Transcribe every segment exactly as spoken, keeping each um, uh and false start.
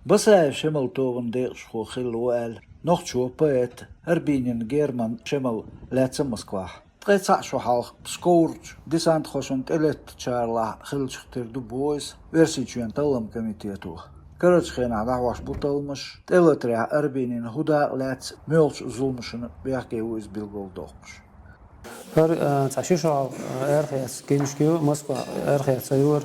Басаев Шемал тован декъашхо хилла ву аьлла, нохчо поэт Арбенин Герман Шемал лаьцна Москвахь. Ткъе цхьаъ шо хьалха Псковрчу десантхошна тӀелеттачарлахь хиллачух тера ду боху иза Оьрсийчоьнан таллам комитето. Карарчу хенахь дӀахьош бу талламаш, тӀелатарехь Арбенин хӀун дакъа лаьцна, муьлхачу зуламашна бехке ву иза билгалдоккхуш. ХӀара, а, цхьа ши шо хьалха, а, арахецна генашка ю, Москва арахецна йора.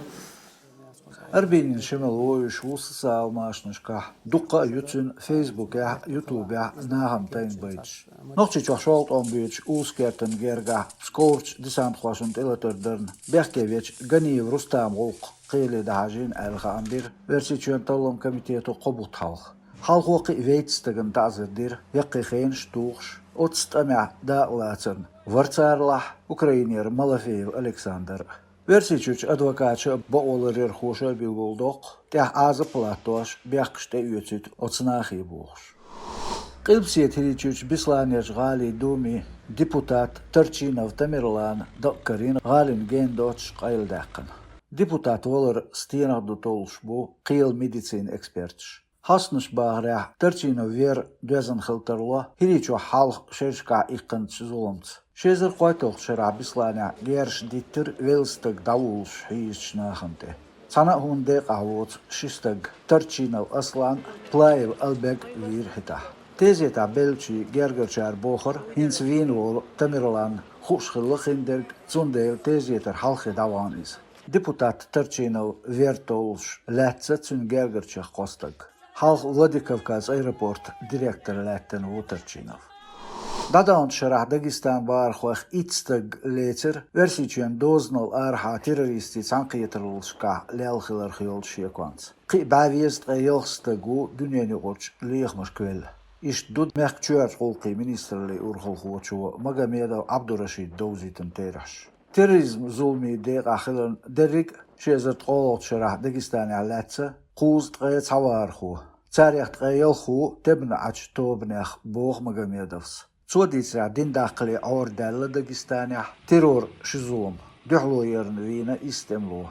Арбенин Шемал вовзуш ву социал машанашкахь, дуккха а ю цуьнан Фейсбукехь, Ютубехь нахана тайна байташ. Нохчийчохь шолгӀа тӀом боьдучу Улус-Кертан гергахь Псковрчу десантхошна тӀелатар дарна бехке вечу Ганиев Рустаман гӀуллакх кхеле дӀахьажийна аьлла хаам бира Оьрсийчоьнан таллам комитето кхо бутт хьалха. Хьалхо кхин а вейтта стагана таӀзар дира, яккхий хенаш а тухуш, оццу тӀамехь дакъа лацарна вара царалахь Украинера Малафеев Александр а. Оьрсийчуьрчу адвокаташа а, бакъоларъярхоша а билгалдоккху, тӀехь Ӏазап а латтош, бехкаш тӀеоьцуьйту оцу нахе бохуш. Къилбаседа Хирийчуьрчу Бесланерчу гӀалин думин депутат Торчинов Тамерлана дакъа карийна гӀалина гена доццуш къайладаьккхина. Депутат валар стенах ду толлуш бу кхелан медицинан эксперташ. Хьостанаша бахарехь, Торчинов Вера доьзна хила тарло Хирийчохь хьалха шерашкахь иккхинчу зуламца. Ши эзар кхойтталгӀачу шарахь Бесланехь герзаш диттира велла стаг дӀавуллуш хьийзачу нахана тӀе. Цхьана а хӀуманна декъахь воцу ши стаг: Торчинов Аслан, Плаев Албег вийра хӀетахь. Тезетахь беллачийн гергарчара бохура, хӀинца вийна волу Тамерлан хууш хилла хиндерг, цундела тезетара хьалхе дӀавахана иза. Депутат Торчинов Вера толлуш лаьцна цуьнан гергарчех кхо стаг. Хьалха Владикавказ аэропортан директор лаьттина ву Торчинов. ДӀадаханчу шарахь Дагестанан бахархойх итт стаг лецира Оьрсийчоьнан дозанал арахьа террористийн цхьаьнакхетараллашкахь лелла хиларх йолчу шеконца. Кхин а бӀе везткъе ялх стаг ву дуьненаюкъарчу лехамашка велла. Иштта ду мехкан чоьхьарчу гӀуллакхийн министраллин урхалхочо Магомедов Ӏабдурашида довзийтина терахьаш. Терроризман зуламийн декъахь хиларна дерриг а ши эзар ткъолгӀачу шарахь Дагестанехь лаьцна кхузткъе цхьа вахархо. Царех ткъе ялхо тебна Ӏачу тобанех, боху Магомедовс. Цо дийцарехь, дин даккхале Ӏора даьлла Дагестанехь терроран ши зулам, дуьхьало ярна вийна исс тӀемало.